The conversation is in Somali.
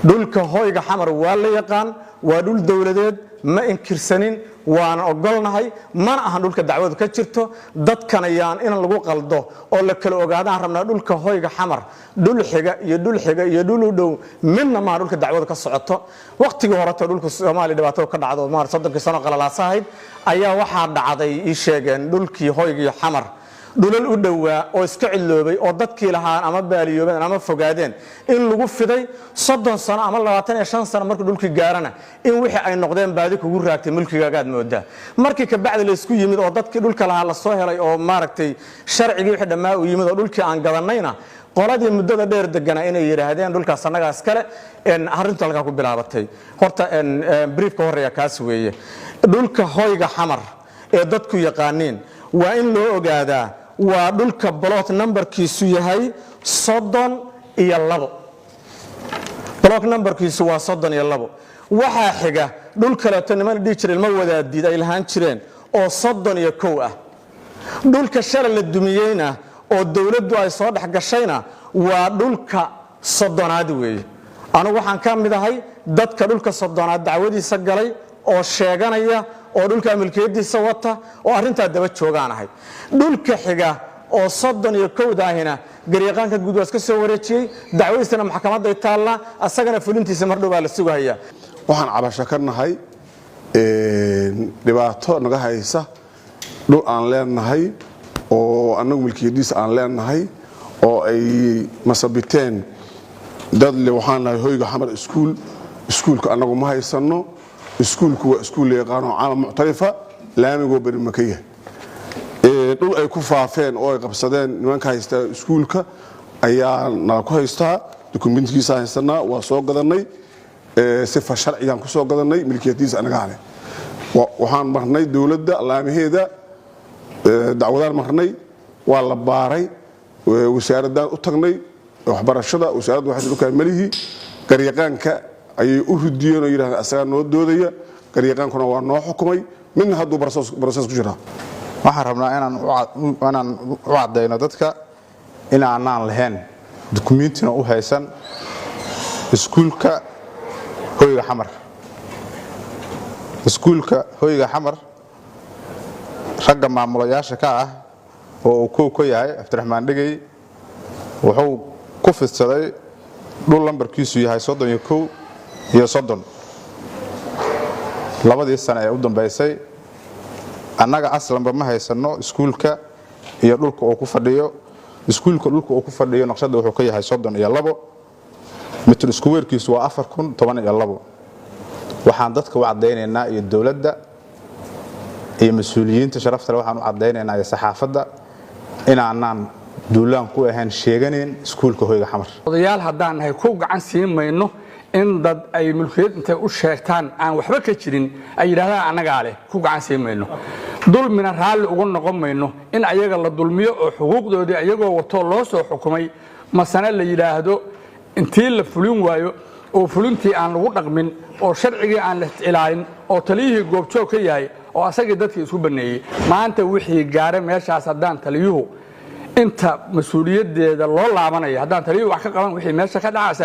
Dhulka Hoyga Xamar waa la yaqaan, waa dhul dowladeed, ma inkirsanin, waana ogolnahay, mana ahan dhulka dacwadu ka jirto. Dadkana yaan in lagu qaldo oo la kala ogaadaan rabnaa. Dhulka Hoyga Xamar dhul xiga iyo dhul xiga iyo dhul u dhow midna maaha dhulka dacwadu ka socoto. Waqtigii horeto dhulka Soomaaliya dhibaato ka dhacdo, maar 30kii sano qalalaasahayd ayaa waxaa dhacday, ii sheegeen, dhulkii Hoyga Xamar dhulal u dhowaa oo iska cidloobay oo dadkii lahaan ama baaliyoobeen ama fogaadeen in lagu fiday. 30 sano ama 25 sano markuu dhulkii gaarana, in wixii ay noqdeen baadi kugu raagtay mulkigaagaad moodaa. Markii kabacdi laysku yimid oo dadkii dhulka lahaa lasoo helay oo maaragtay sharcigii wixii dhammaa uu yimid oo dhulkii aan gadannayna, qoladii muddada dheer deganaa inay yidhaahdeen dhulkaas annagaa iskale. Arrintu halkaa ku bilaabatay. Horta briefka horreeya kaas weeye. Dhulka Hoyga Xamar ee dadku yaqaaniin waa in loo ogaadaa waa dhulka plot numberkiisu yahay 32. Plot numberkiisu waa 32. Waxaa xiga dhul kaleeto niman dhihi jira Ilmo Wadaadiid ay lahaan jireen oo 31 ah. Dhulka shalay la dumiyeyna oo dowladdu ay soo dhex gashayna waa dhulka 30aad weeye. Anugu waxaan ka mid ahay dadka dhulka 30aad dacwadiisa galay oo sheeganaya oo dhulka milkiyadiisa wata oo arrintaa daba joogaan ahay. Dhulka xiga oo 31da ahina garyaqaanka guud waa iska soo wareejiyey, dacwadiisana maxkamadday taallaa, asagana fulintiisa mar dhow baa la sugahayaa. Waxaan cabasho ka nahay dhibaato naga haysa dhul aan leenahay oo annagu milkiyadiisa aan leenahay oo ay masabiteen dad le waxaan nahay Hoyga Xamar Iskuul. Iskuulka annagu ma haysanno. Iskuulku waa iskuul la yaqaano, caalam muctarifa, laamigoo beri maka yahay. Dhul ay ku faafeen oo ay qabsadeen nimanka haysta iskuulka ayaa nala ku haystaa. Dukumentigiisa haysanaa, waa soo gadanay, sifa sharcigaan ku soo gadanay, milkiyadiisa anagaa leh. Waxaan marnay dowladda laamaheeda, dacwadaan marnay, waa la baaray. Wasaaradaan u tagnay waxbarashada. Wasaaradda waxay dhulkaa malihi. Garyaqaanka ayay u ridiyeen oo yidhahdeen asagaa noo doodaya. Garyaqaankuna waa noo xukumay, midna hadduu process ku jiraa. Waxaan rabnaa inaan u caddayno dadka inaanaan lahayn, dukumiintina u haysan iskuulka Hoyga Xamar. Iskuulka Hoyga Xamar ragga maamulayaasha ka ah oo uu kow ka yahay Cabdiraxmaan Dhegey wuxuu ku fidsaday dhul lambarkiisu yahay 31 iyo 30 labadii sane ee u dambaysay. Annaga aslanba ma haysanno iskuulka iyo dhulka uu ku fadhiyo. Iskuulka dhulka uu ku fadhiyo naqshadda wuxuu ka yahay 32 mitir, squarekiisu waa 4012. Waxaan dadka u caddaynaynaa iyo dowladda iyo mas-uuliyiinta sharafta leh, waxaan u caddaynaynaa iyo saxaafadda inaanaan duulaan ku ahayn sheeganayn iskuulka Hoyga Xamar. Odayaal haddaan nahay, ku gacan siin mayno in dad ay mulkiyad intay u sheegtaan aan waxba ka jirin ay yidhahdaan annagaa leh. Ku gacan siin mayno, dulmina raalli uga noqon mayno in ayaga la dulmiyo oo xuquuqdoodii ayagoo watoo loo soo xukumay masane la yidhaahdo intii la fulin waayo oo fulintii aan lagu dhaqmin oo sharcigii aan la ilaalin oo taliyihii goobjoog ka yahay oo asagii dadkii isku banneeyey. Maanta wixii gaara meeshaas, haddaan taliyuhu inta mas-uuliyaddeeda loo laabanaya, haddaan taliyuhu wax ka qaban wixii meesha ka dhacasa.